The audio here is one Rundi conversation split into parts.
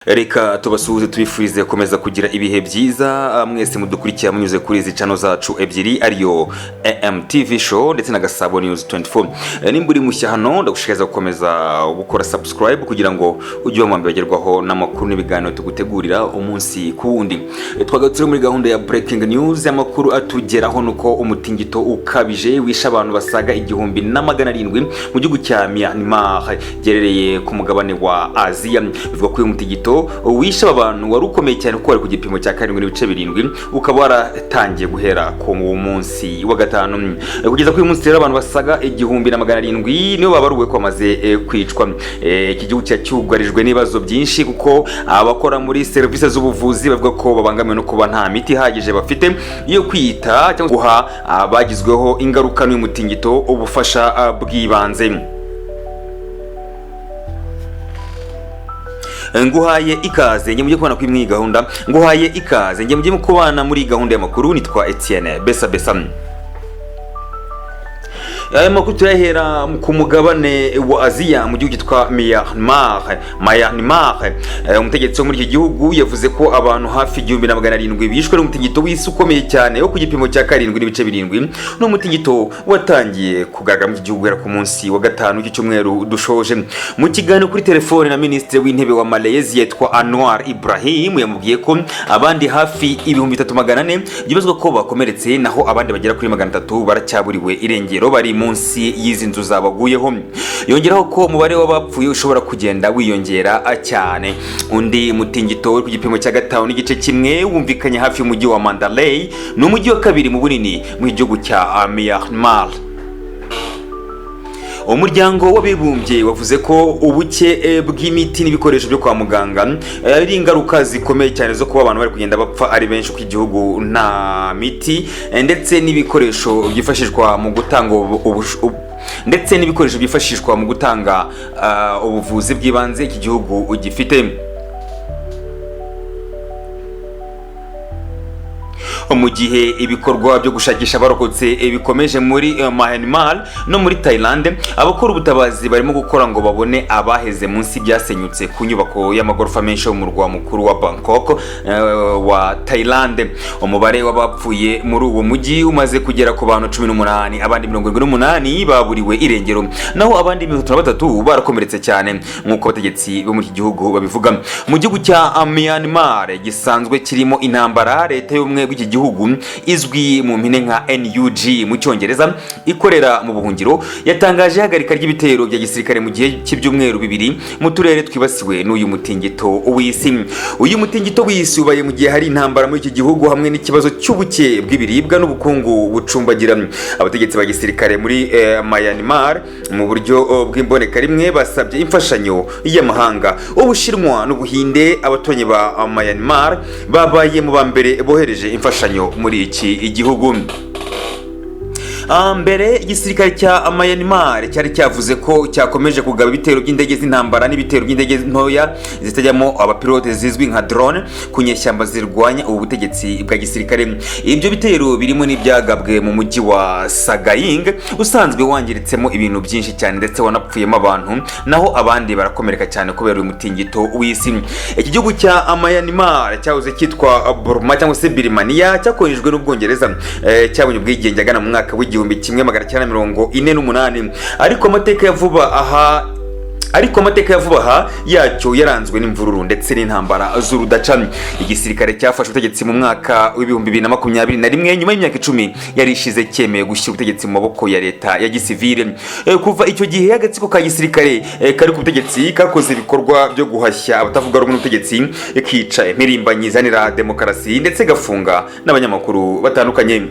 Reka tubasuhuze, tubifurize gukomeza kugira ibihe byiza mwese mudukurikira munyuze kuri izi channel zacu ebyiri, ariyo AMTV Show ndetse na Gasabo News 24. Nimba uri mushya hano, ndagushishikariza gukomeza gukora subscribe kugira ngo ujye uba mu mbere bagerwaho n'amakuru n'ibiganiro tugutegurira umunsi ku wundi. Twagarutse muri gahunda ya breaking news. Amakuru atugeraho nuko umutingito ukabije wishe abantu basaga 1700 mu gihugu cya Myanmar giherereye ku mugabane wa Aziya. Bivuga ko uyu mutingito wishe aba bantu wari ukomeye cyane, kuko wari ku gipimo cya 7.7, ukaba waratangiye guhera ku munsi wa gatanu. Kugeza kuri uyu munsi rero, abantu basaga 1700 nibo babaruwe ko bamaze kwicwa. Iki gihugu cyugarijwe n'ibibazo byinshi, kuko abakora muri serivisi z'ubuvuzi bavuga ko babangamiwe no kuba nta miti ihagije bafite yo kwita cyangwa guha abagizweho ingaruka n'uyu mutingito ubufasha bw'ibanze. Nguhaye ikaze nge mujye kubana kuri iyi gahunda, nguhaye ikaze nge mujye kubana muri gahunda y'amakuru. Nitwa Etienne Besa Besa. Aya makuru turayahera ku mugabane wa Aziya, mu gihugu cyitwa Myanmar. Umutegetsi wo muri iki gihugu yavuze ko abantu hafi 1700 bishwe n'umutingito w'isi ukomeye cyane wo ku gipimo cya 7.7. N'umutingito watangiye kugaragara muri iki gihugu guhera ku munsi wa gatanu w'iki cyumweru dushoje. Mu kiganiro kuri telefone na minisitiri w'intebe wa Malaysia yitwa Anwar Ibrahim, yamubwiye ko abandi hafi 3400 byibazwa ko bakomeretse, naho abandi bagera kuri 300 baracyaburiwe irengero, bari munsi y'izi nzu zabaguyeho. Yongeraho ko umubare w'abapfuye ushobora kugenda wiyongera cyane. Undi mutingito uri ku gipimo cya 5.1 wumvikanye hafi y'umujyi wa Mandalay, ni umujyi wa kabiri mu bunini mu gihugu cya Myanmar. Umuryango w'Abibumbye wavuze ko ubuke bw'imiti n'ibikoresho byo kwa muganga ari ingaruka zikomeye cyane zo kuba abantu bari kugenda bapfa ari benshi, ku igihugu nta miti ndetse n'ibikoresho byifashishwa mu gutanga ubuvuzi bw'ibanze iki gihugu gifite. Mu gihe ibikorwa byo gushakisha abarokotse bikomeje muri Myanmar no muri Thailand, abakora ubutabazi barimo gukora ngo babone abaheze munsi byasenyutse ku nyubako y'amagorofa menshi yo mu murwa mukuru wa Bangkok wa Thailand. Umubare w'abapfuye muri uwo mujyi umaze kugera ku bantu 18, abandi 78 baburiwe irengero, naho abandi 33 barakomeretse cyane, nk'uko abategetsi bo muri iki gihugu babivuga. Mu gihugu cya Myanmar gisanzwe kirimo intambara, leta y'ubumwe bw'iki gihugu izwi mu mpine nka NUG mu Cyongereza, ikorera mu buhungiro, yatangaje ihagarika ry'ibitero bya gisirikare mu gihe cy'ibyumweru 2 mu turere twibasiwe n'uyu mutingito w'isi. Uyu mutingito w'isi ubaye mu gihe hari intambara muri iki gihugu hamwe n'ikibazo cy'ubuke bw'ibiribwa n'ubukungu bucumbagira. Abategetsi ba gisirikare muri Myanmar mu buryo bw'imboneka rimwe basabye imfashanyo y'amahanga. Ubushinwa n'Ubuhinde, abaturanyi ba Myanmar, babaye mu ba mbere bohereje imfashanyo muri iki igihugu. Mbere igisirikare cya Myanmar cyari cyavuze ko cyakomeje kugaba ibitero by'indege z'intambara n'ibitero by'indege ntoya zitajyamo abapilote zizwi nka drone ku nyeshyamba zirwanya ubu butegetsi bwa gisirikare. Ibyo bitero birimo n'ibyagabwe mu mujyi wa Sagaing usanzwe wangiritsemo ibintu byinshi cyane, ndetse wanapfuyemo abantu, naho abandi barakomereka cyane kubera uyu mutingito w'isi. Iki gihugu cya Myanmar cyahoze cyitwa Burma cyangwa se Birmania, cyakolonijwe n'Ubwongereza, cyabonye ubwigenge agana mu mwaka w'1948, ariko amateka ya vuba aha yacyo yaranzwe n'imvururu ndetse n'intambara z'urudaca. Igisirikare cyafashe ubutegetsi mu mwaka w'2021, nyuma y'imyaka 10 yari ishize cyemeye gushyira ubutegetsi mu maboko ya leta ya gisivile. Kuva icyo gihe, agatsiko ka gisirikare kari ku butegetsi kakoze ibikorwa byo guhashya abatavuga rumwe n'ubutegetsi, kica impirimbanyi iharanira demokarasi, ndetse gafunga n'abanyamakuru batandukanye.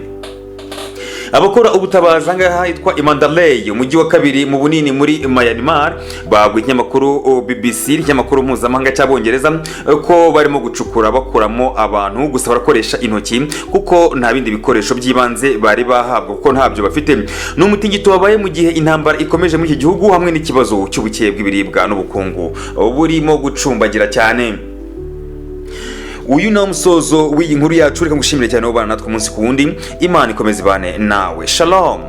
Abakora ubutabazi ahangaha hitwa i Mandalay, umujyi wa kabiri mu bunini muri Myanmar, babwiye ikinyamakuru BBC, ikinyamakuru mpuzamahanga cy'Abongereza, ko barimo gucukura bakuramo abantu, gusa barakoresha intoki kuko nta bindi bikoresho by'ibanze bari bahabwa, kuko ntabyo bafite. Ni umutingito wabaye mu gihe intambara ikomeje muri iki gihugu hamwe n'ikibazo cy'ubuke bw'ibiribwa n'ubukungu burimo gucumbagira cyane. Uyu ni umusozo w'iyi nkuru yacu. Reka ngushimire cyane ubana natwe umunsi ku wundi. Imana ikomeze ibane nawe. Shalom.